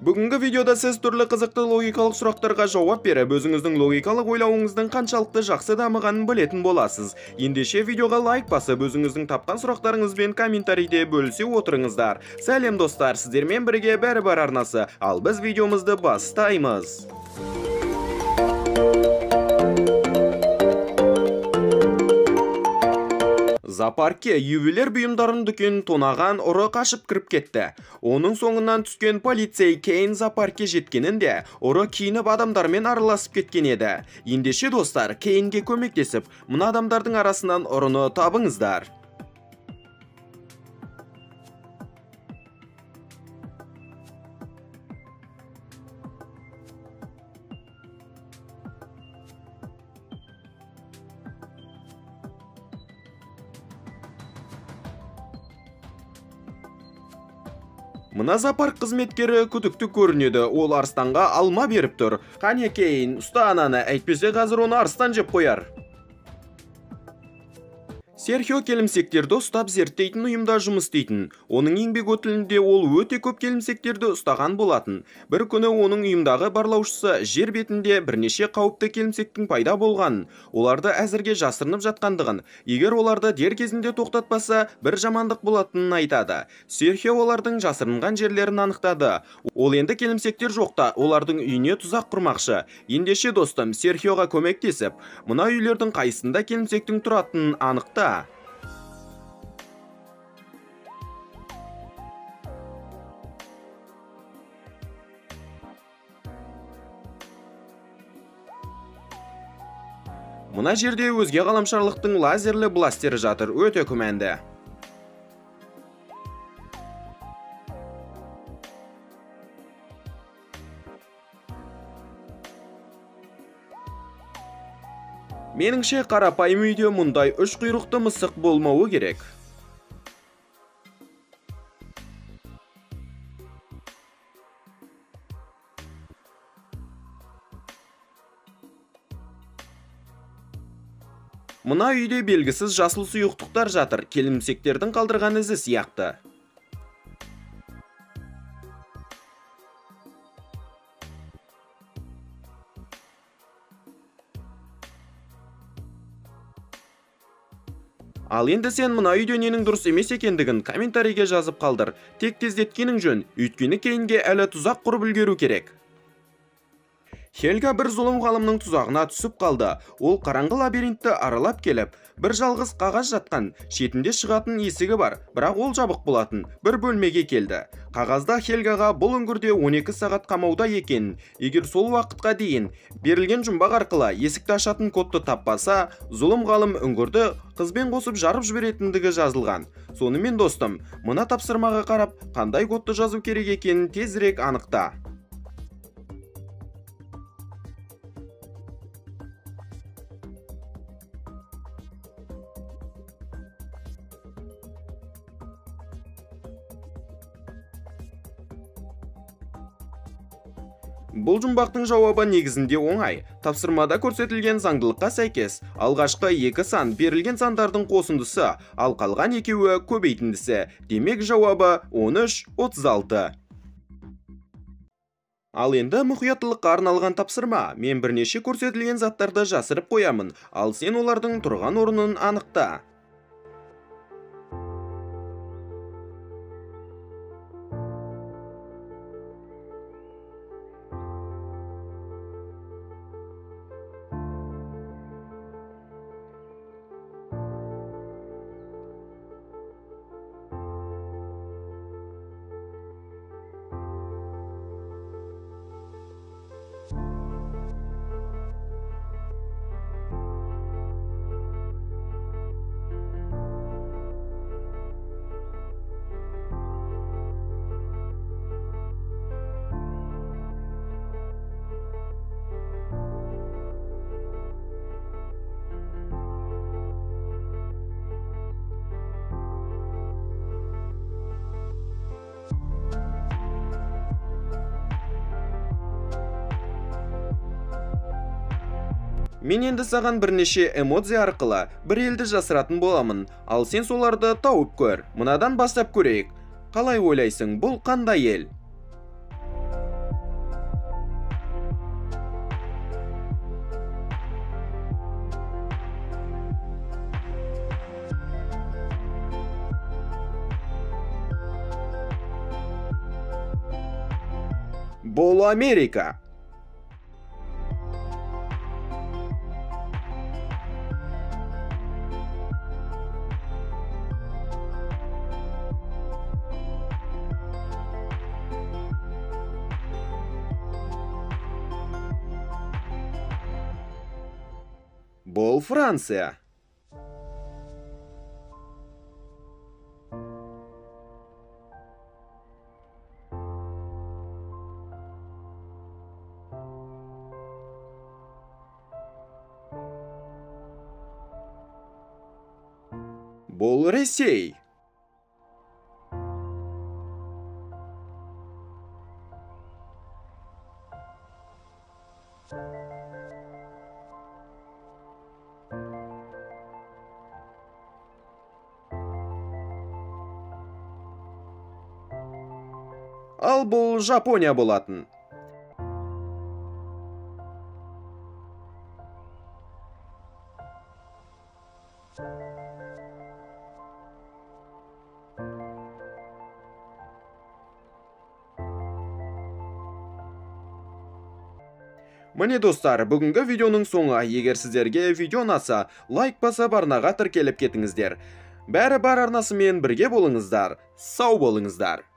Бүгінгі видеода сіз түрлі қызықты логикалық сұрақтарға жауап беріп, өзіңіздің логикалық ойлауыңыздың қаншалықты жақсы дамығанын білетін боласыз. Ендеше видеоға лайк басып, өзіңіздің тапқан сұрақтарыңызбен комментарийде бөлісе отырыңыздар. Сәлем достар, сіздермен бірге Бәрі бар арнасы. Ал біз видеомызды бастаймыз. Зоопаркке ювелир бұйымдарын дүкенін тонаған ұры қашып кіріп кетті. Оның соңынан түскен полицей Кейн зоопаркке жеткенінде ұры киініп адамдармен араласып кеткен еді. Ендеше достар, Кейнге көмектесіп, мына адамдардың арасынан ұрыны табыңыздар. Мына зоопарк қызметкері күдікті көрінеді. Ол арыстанға алма беріп тұр. Қане Кейн, ұста ананы, әйтпесе қазір оны арыстан жеп қояр. Серхио келімсектерді ұстап зерттейтін ұйымда жұмыс істейтін. Оның еңбек өтілінде ол өте көп келімсектерді ұстаған болатын. Бір күні оның ұйымдағы барлаушысы жер бетінде бірнеше қауіпті келімсектің пайда болғанын, оларды әзірге жасырынып жатқандығын, егер оларды дер кезінде тоқтатпаса, бір жамандық болатынын айтады. Серхио олардың жасырынған жерлерін анықтады. Ол енді келімсектер жоқта, олардың үйіне тұзақ құрмақшы. Ендеше достым, Серхиоға көмектесіп, мына үйлердің қайсысында келімсектің тұратынын анықта. Мына жерде өзге ғаламшарлықтың лазерлі бластері жатыр, өте күмәнді. Меніңше қарапайым үйде мұндай үш құйрықты мысық болмауы керек. Мына үйде белгісіз жасыл сұйықтықтар жатыр, келімсектердің қалдырған ізі сияқты. Ал енді сен мына үйде ненің дұрыс емес екендігін комментарийге жазып қалдыр. Тек тездеткенің жөн, өйткені Кейнге әлі тұзақ құрып үлгеру керек. Хельга бір зұлым ғалымның тұзағына түсіп қалды. Ол қараңғы лабиринтті аралап келіп, бір жалғыз қағаз жатқан, шетінде шығатын есігі бар, бірақ ол жабық болатын бір бөлмеге келді. Қағазда Хельгаға бұл үңгірде 12 сағат қамауда екенін, егер сол уақытқа дейін берілген жұмбақ арқылы есікті ашатын кодты таппаса, зұлым ғалым үңгірді қызбен қосып жарып жіберетіндігі жазылған. Сонымен достым, мына тапсырмаға қарап, қандай кодты жазу керек екенін тезірек анықта. Бұл жұмбақтың жауабы негізінде оңай. Тапсырмада көрсетілген заңдылыққа сәйкес, алғашқы екі сан берілген сандардың қосындысы, ал қалған екеуі көбейтіндісі. Демек жауабы 13-36. Ал енді мұқияттылыққа арналған тапсырма. Мен бірнеше көрсетілген заттарды жасырып қоямын, ал сен олардың тұрған орнын анықта. Мен енді саған бірнеше эмодзи арқылы бір елді жасыратын боламын, ал сен соларды тауып көр. Мынадан бастап көрейік. Қалай ойлайсың, бұл қандай ел? Бұл Америка. Бұл Франция. Бұл Ресей. Ал бұл Жапония болатын. Міне достар, бүгінгі видеоның соңы. Егер сіздерге видео ұнаса, лайк басып арнаға тіркеліп кетіңіздер. Бәрі бар арнасымен бірге болыңыздар. Сау болыңыздар.